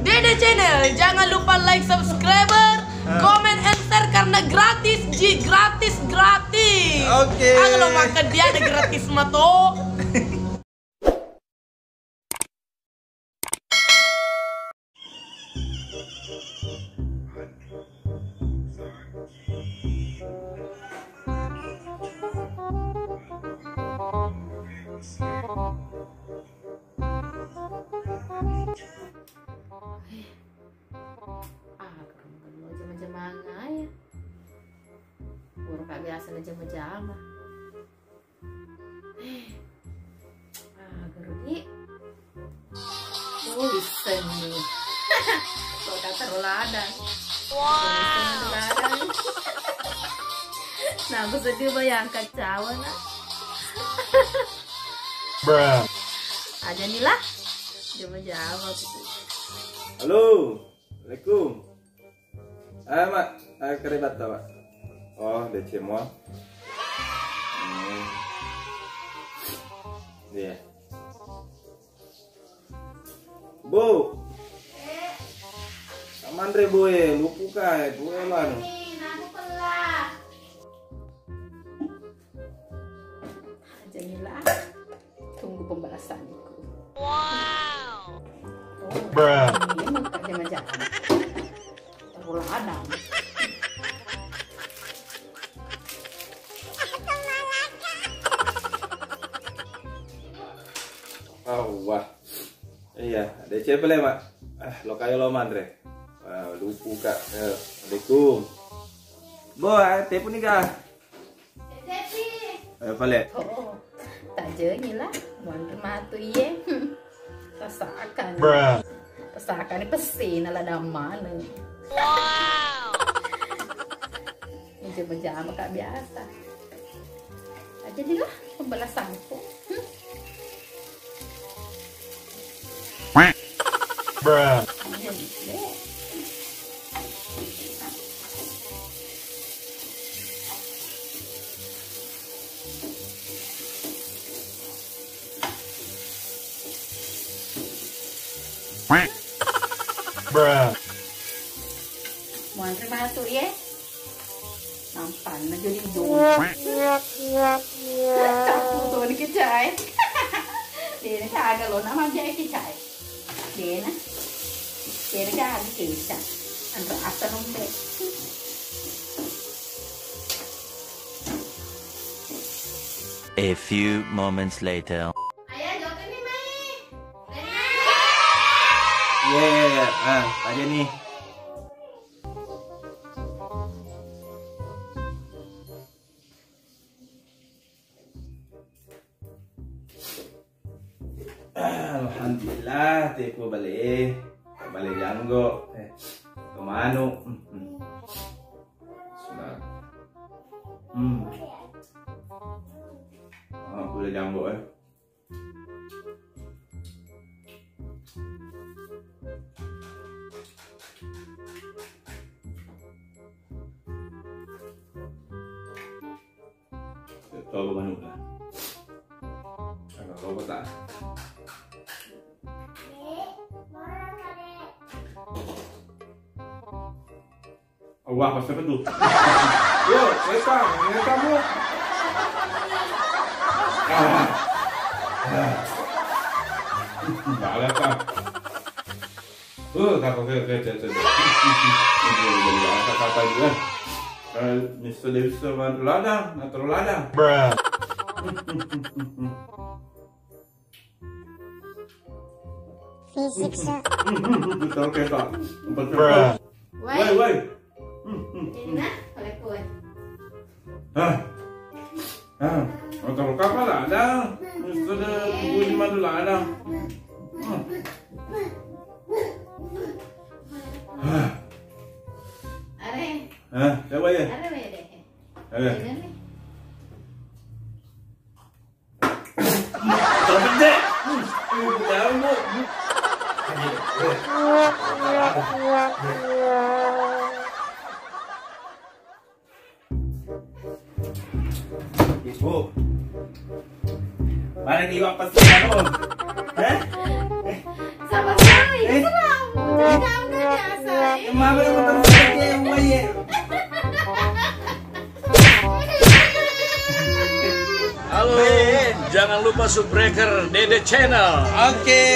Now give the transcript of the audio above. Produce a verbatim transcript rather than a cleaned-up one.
Dede Channel, jangan lupa like, subscribe, comment, and share karena gratis ji, gratis, gratis. Oke. Aga lo makan dia ada gratis mato. Ah, kamu kan mau jama-jama aja. Burung tak biasa na jama-jama. Ah, guru di. Oh, bisa nih. Kok tak taruh ladang. Wow. Nah, aku sedih bayangkan cawan, ah. Bruh. Aja nih lah. Jama-jama aku tuh. Halo. Assalamualaikum. Ah, Mak, ah, kare batta, Mak. Oh, D C mo. Hmm. Iya. Bu. Manre, Bu, e, lupu ka, e, Bu, e, manu. Jamila, tunggu pembalasanku. Wow. Oh, bruh. Ini mau kerja macam apa? Taruh ladang. Oh, wah. Iya, D C pale, Mak. Ah, lo kayo lo manre. Ah, lupu ka. Eh, assalamualaikum. Bo, ah, telepon ni ka. Eh, pale. Oh, tajengi lah, monri matu iye. Rasakan. Bruh. Rasakan ni pasti na ladang mana. Wow. Ini jama-jama ka biasa. Aja dilah pembalasanku. Hmm. Bruh. Bruh. Muanre matu ye. Nampanna jadi dong. Campur tuh ni kecai. Dena kaga lo nama biaya kecai. Dena. Dena kaga kecai. Anro asa rombe. A few moments later. Ayah, jawab ini, Mai. Iya, iya, iya. Ah, aja nih. Alhamdulillah, teku bale, bale janggo, eh, ke manu. Hmm, hmm. Sudah. Hmm. Ah, bale janggo, eh. Coba manuk lah. Agak robot lah. Allah, pas apa tuh? Yo, Eka, ini kamu. Ah. Ah. Balik, ah. Uh, kata, oke, oke, oke, oke. Ini udah biasa kata gue. Eh, Mister Davis sama ladang, atau ladang. Bruh. Fisik, so. Betul, Keta. Empat. Bruh. Woi, woi. Hmm, hmm, hmm. Ini nah, oleh kue. Hah? Hah? Motor kapal ada. Sudah tunggu di mana ada. Hmm. Hah? Are. Hah? Coba ya. Are, weh, deh. Are. Ini nih. Terpede. Hmm, jangan, Bu. Ibu. Mana ni iwak pasti kamu? Hah? Sama Eh? Udah, udah, udah, biasa, eh. Emang apa yang mau taruh pakai yang wire? Halo, jangan lupa subscribe Dede Channel. Oke.